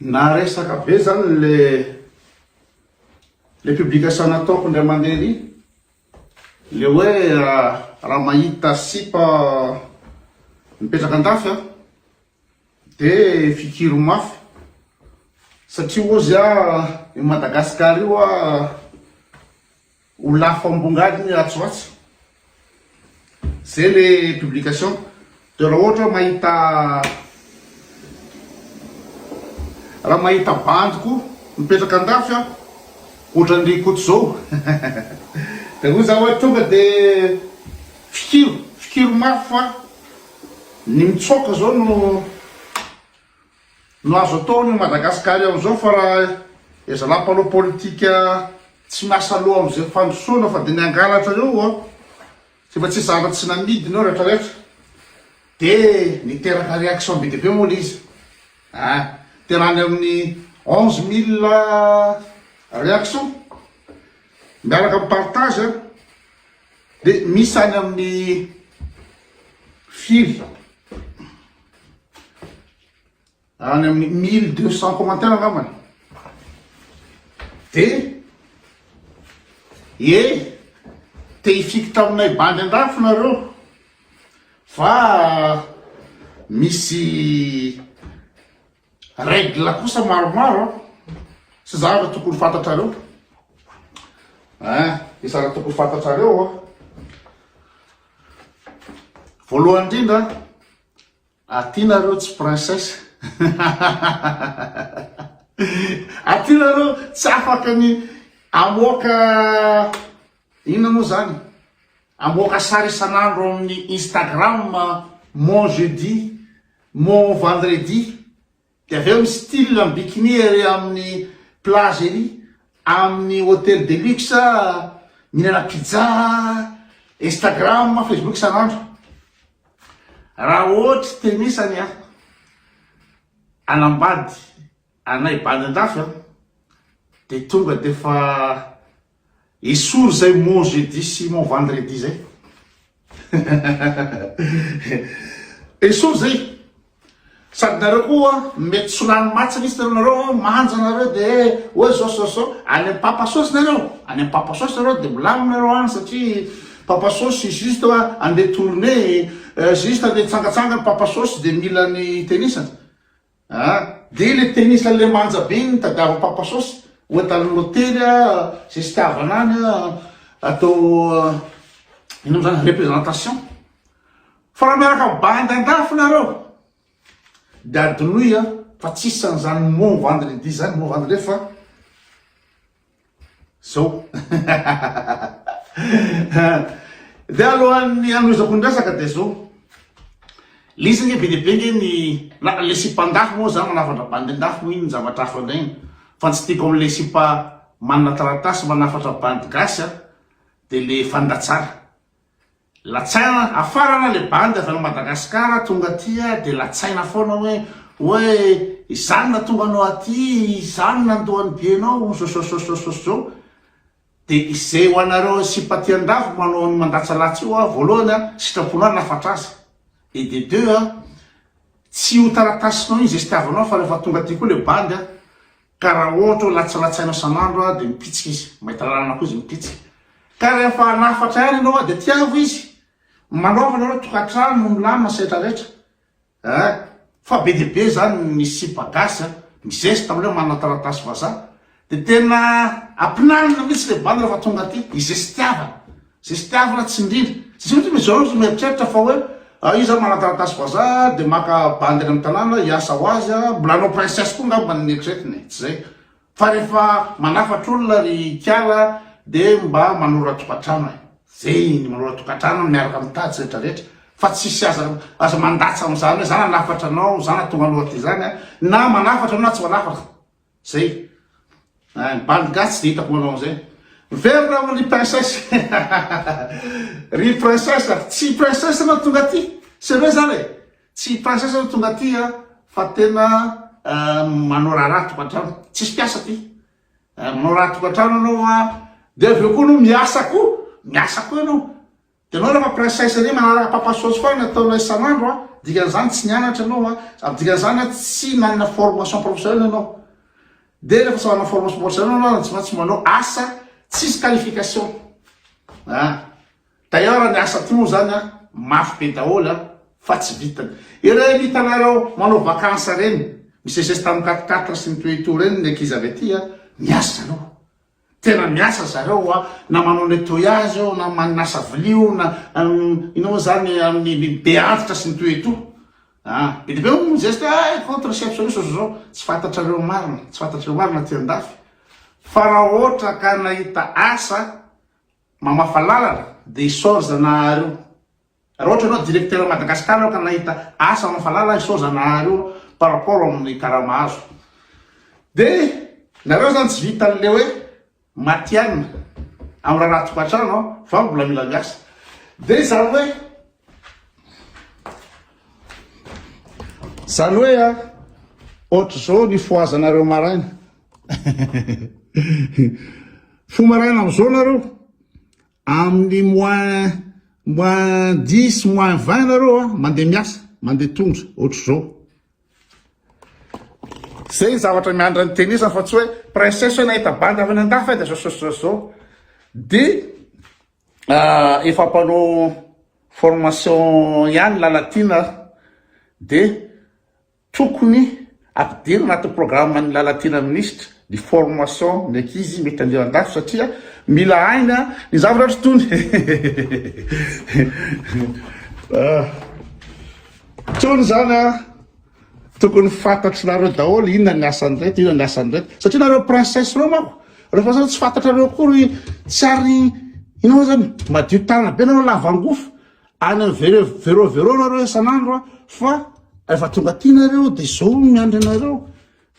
Naresaka be zany le le publication nataoko indray mandeha ry le hoe raha mahita sipa mipetraka andafy a de fikiro mafy satria ozy a i Madagascar io a Ho lafo ambongadiny ratsy ratsy. Zay le publication. De raha ohatra hoe mahita raha mahita bandy koa mipetraka andafy aho ohatran'ny Koto zao de hoy za hoe tonga de fikiro fikiro mafy fa ny mitsoaka zao no No azo atao any Madagascar amin'izao fa raha e zalahy mpanao politika tsy miasa loha amin'izay fandrosoana fa dia ny hangalatra eo an, efa tsisy zavatra tsy namidiny eo rehetra rehetra dia niteraka réaction be dia be moa le izy an, tena any amin'ny 11 000 réaction miaraka amin'ny partage an, dia misy any amin'ny firy Any amin'ny 1200 commentaires angambany. De e te hifikitra aminay bandy andafy nareo fa misy règle kosa maromaro an, sy zavatra tokony fantatrareo. Ein, misy zavatra tokony fantatrareo an. Voalohany indrindra, Aty nareo tsy princesse Aty nareo tsy afaka ny amoaka inona moa zany amoaka sary isan'andro amin'ny Instagram mon jeudi mon vendredi de avy eo mi-style am bikini ery amin'ny plage ery amin'ny hotel de luxe mihinana pizza Instagram Facebook isan'andro Raha ohatry tenisany an, hanambady anay bandy andafy an, de tonga de efa esory zay mon jeudi sy mon vendredi zay. Esory zay. Sady nareo koa mety tsy lany matsy mihitsy nareo nareo manja nareo de hoe zao zao zao any am papa sosy nareo any am papa sosy nareo de milamina nareo any satria papa sosy juste andeha tourner juste andeha hitsangatsangana papa sosy de mila ny tenisany a de le tenisany le manja be iny tadiavin'ny papa sosy ho entan'ny lotely a zay sy tiavana any a atao inona moa zany représentation Fa raha miaraka bandy andafy nareo de adinoy a fa tsisy an'izany mon vendredi zany mon vendredi fa zao de alohan'ny hanohizako ny resaka de zao le izy nge be dia be nge ny na le sipa andafy moa zany manafatra bandy andafy moa iny ny zavatra hafa indray iny fa ny tsy tiako am'le sipa manana taratasy manafatra bandy gasy a de le fandatsara Latsaina hafarana le bandy avy any Madagascar tonga aty de latsaina foana hoe hoe izany natonga anao aty, izany nandoa ny billet nao zao de izay ho anareo sipa aty andafy manao ny mandatsalatsa io voalohany a sitraponao hanafatra azy et de deux a tsy io taratasinao iny zay sitiavanao fa rehefa tonga aty koa le bandy a Ka raha ohatra hoe latsalatsaina isan'andro aho dia mipitsika izy, mahita lalana koa izy mipitsika. Ka rehefa hanafatra ihany ianao dia tiavo izy. Manaova nareo tokantrano milamina sy rehetra rehetra eh. Fa be dia be zany ny sipa gasy a, mizesta amin'ilay manana taratasy vazaha. Dia tena ampinanina mihitsy ilay bandy rehefa tonga aty, izestiavana. Zestiavina tsy indrindra. Tsy misy mihitsy zareo tsy mieritreritra fa hoe ah io zany manana taratasy vazaha dia maka bandy any amin'ny tanàna hiasa ho azy ah, mbola hanao princesse koa angamba ny eritreretiny e, tsy zay. Fa rehefa manafatra olona ry kiala dia mba manora tokantrano e. Zay ny manora tokantrano miaraka mitady sy rehetra rehetra fa tsisy aza aza mandatsa amin'izany hoe za nanafatra anao, za nahatonga anao aty zany a, na manafatra anao na tsy manafatra. Zay. Ah, ny bandy gasy tsy de hitako manao an'izay. Miverina amin'ny princesse. Ry princesse, tsy princesse anao tonga aty. Sérieux zany e. Tsy princesse anao tonga aty a, fa tena euh, manao raharaha tokantrano. Tsisy mpiasa aty. Euh, manao raharaha tokantrano anao a, de avy eo koa anao miasa koa. Miasa koa ianao. De anao refa princesse reny manaraka papa sôsy foana ny ataonao isan'andro a, dikan'izany tsy nianatra ianao a, dikan'izany a tsy nanana formation professionnelle ianao. De refa tsy manana formation professionnelle ianao tsy maintsy manao asa tsisy qualification. A. D'ailleurs ny asa aty moa zany a mafy be daholo a fa tsy vitany. Ireny hitanareo manao vacances reny, misesesy tamin'ny quatre quatre sy ny tout et tout reny ny ankizy avy aty a, miasa zareo. Tena miasa zareo a, na manao nettoyage eo na manasa vilia io na inona moa zany amin'ny be antitra sy ny tout et tout. Ah, be dia be moa mi-geste hoe ah contre chef zao zao zao, tsy fantatrareo marina, tsy fantatrareo marina aty andafy. Fa raha ohatra ka nahita asa mamafa lalana dia isaory Zanahary io. Raha ohatra ianao directeur Madagascar ianao ka nahita asa mafalala isao Zanahary io par rapport amin'ny karama azo. De nareo zany tsy vitan'le hoe matihanina amin'ny raharaha tokantrano fa mbola mila miasa. De izany hoe izany hoe a ohatr'izao ny fohazanareo maraina. Fo maraina amin'izao nareo. Amin'ny moins moins dix moins vingt nareo a mandeha miasa mandeha tongotra ohatr'izao. Zay ny zavatra miandry ny tenisany fa tsy hoe princesse hoe nahita bandy avy any andafy dia zao zao zao zao. De efa mpanao formation ihany Lalatiana de Tokony ampidirina anatin'ny programme-n'ny Lalatiana Minisitra ny formation ny ankizy mety handeha andafy satria mila aina ny zavatra ohatr'itony. Tony zany a, tokony fantatrareo daholo inona ny asan'ireto, inona ny asan'ireto. Satria nareo princesse reo manko, rehefa zany tsy fantatrareo akory, tsy ary inona moa zany, madio tanana be nareo lava angofo. Any amin'ny vero vero vero nareo isan'andro a, fa rehefa tonga aty nareo de zao no miandry anareo.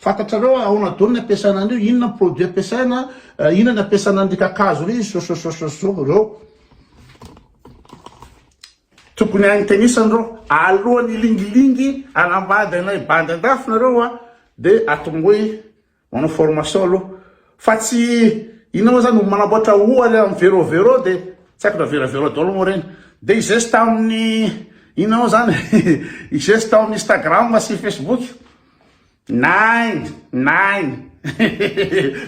Fantatrareo ahoana daholo ny ampiasana an'io, inona ny produit ampiasaina, inona ny ampiasana an'ry kakazo ry, so so so so so reo. Tokony hainy tenisany reo, alohan'ny hilingilingy hanambady anay bandy andafy nareo a, de atombohy Manao formation aloha fa tsy inona moa zany manamboatra ohaly amin'ny vero vero de tsy haiko na vero vero daholo moa reny de i zesta amin'ny inona moa zany i zesta amin'ny Instagram sy Facebook nine nine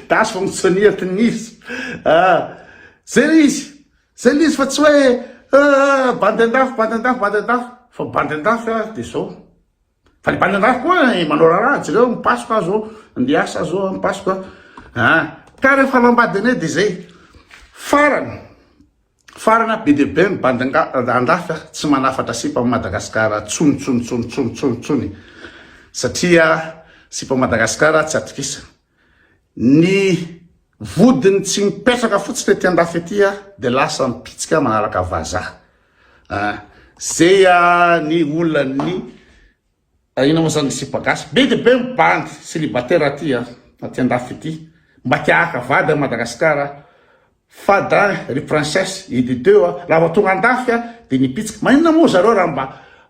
das funktioniert nicht ah zay le izy zay le izy fa tsy hoe ah, bandy andafy bandy andafy bandy andafy fa bandy andafy ah de zao Fa ny bandy andafy koa eh, manao raharaha, jereo mipasoka aho zao, andeha hiasa aho zao, mipasoka. Ah, ka rehefa lambady anay dia zay. Farany, farany be dia be ny bandy andafy ah, tsy manafatra sipa amin'i Madagasikara tsony tsony tsony tsony tsony tsony. Satria sipa Madagasikara tsy atokisa. Ny vodiny tsy mipetraka fotsiny ety andafy ety ah, dia lasa mipitsika manaraka vazaha. Ah, zay ah ny olan'ny inona moa zany ny sipa gasy. Be dia be ny bandy célibataire aty ah, aty andafy ety. Mba te haka vady à Madagascar fa da ry princesse et de deux ah, raha vao tonga andafy ah dia mipitsika. Maninona moa zareo raha mba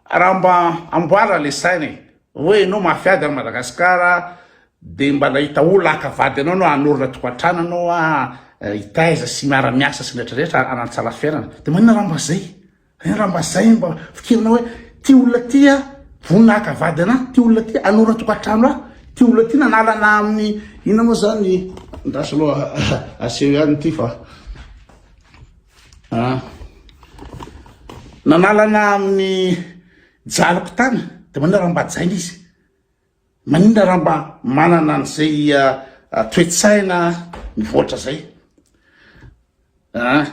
raha mba amboarina le saina e. Hoe enao mafy ady any Madagascar de mba nahita olona haka vady anao anao hanorina tokantrano anao a hitaiza sy miara miasa sy ny rehetra rehetra hanantsara fiainana de maninona raha mba zay maninona raha mba zay mba fikirina hoe ty olona ty a vonona haka vady anah ty olona ty hanorina tokantrano ahy ty olona ty nanalana amin'ny inona moa zany ndraso aloha aseho ihany ty fa ah nanalana amin'ny Jaliko tany de maninona raha mba jaina izy? Maninona raha mba manana an'izay toe-tsaina mivoatra zay? Ah,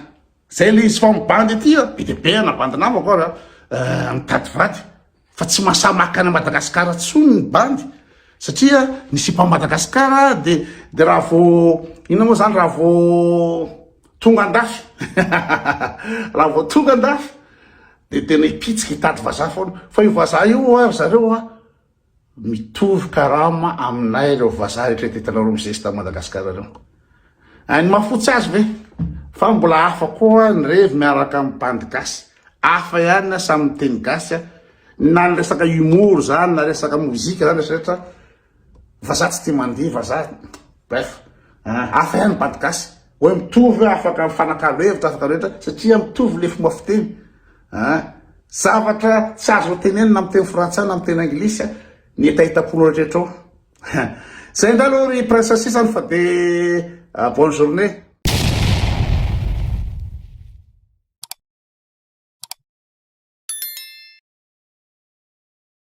zay le izy fa mibandy aty a, be dia be ana bandy namako ary a, mitady vady fa tsy mahasahy maka any Madagasikara tsony ny bandy satria ny sipa Madagasikara de de raha vao inona moa zany raha vao tonga andafy raha vao tonga andafy De tena hipitsika hitady vazaha foana. Fa io vazaha io hoa ry zareo a, mitovy karama aminay ireo vazaha rehetra hitanareo mizesta à Madagascar ireo. Any mahafotsy azy ve? Fa mbola hafa koa ny revy miaraka amin'ny bandy gasy. Hafa ihany na samy miteny gasy a. Na ny resaka humour zany, na resaka mozika zany rehetra rehetra, vazaha tsy tia mandihy, vazaha, bref, hafa ihany ny bandy gasy. Hoe mitovy hoe afaka mifanakalo hevitra afaka rehetra satria mitovy le fomba fiteny a! Zavatra tsy azo tenenina amin'ny teny frantsay na amin'ny teny anglisy ny hetahetam-ponao rehetra rehetra ao. Zay indray aloha ry princesse isany fa de bonne journée.